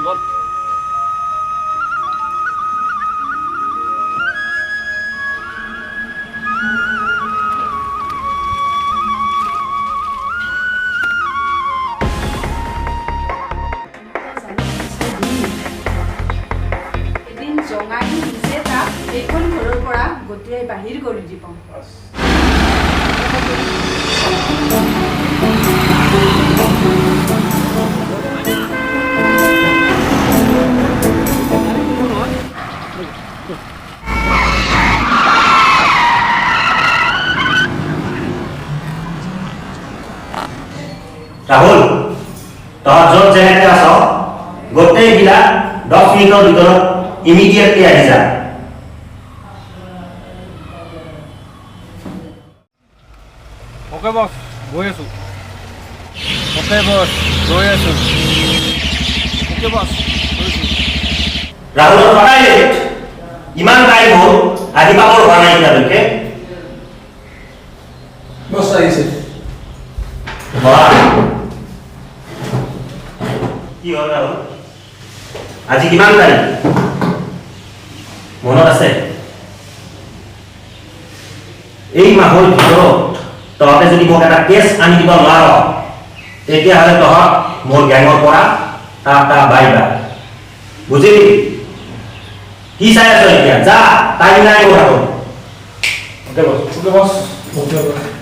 বল। এদিন জঙাই নিজে তাক এইখন ঘৰৰ পৰা গতিয়াই বাহিৰ কৰি দিব। ৰাহুল, তহঁত য'ত যেনেকে আছ, গোটেইবিলাক 10 মিনিটৰ ভিতৰত ইমিডিয়েটলি আহি যা। অ'কে বছ, গৈ আছোঁ। অ'কে বছ, গৈ আছোঁ। অ'কে বছ, গৈছোঁ। ৰাহুলৰ সদায় লেট। ইমান টাইম হ'ল, আহি পাবৰ হোৱা নাই এতিয়ালৈকে। বছ, আহিছে। বাহ। কি হ'ল ৰাহুল, আজি কিমান তাৰিখ মনত আছে? এই মাহৰ ভিতৰত তহঁতে যদি মোক এটা কেছ আনি দিব নোৱাৰ, তেতিয়াহ'লে তহঁত মোৰ গেঙৰ পৰা টাটা বাই বাই, বুজিলি? কি চাই আছ এতিয়া? যা, টাইম নাই মোৰ হাতত। অ'কে বছ। Okay boss. Okay boss.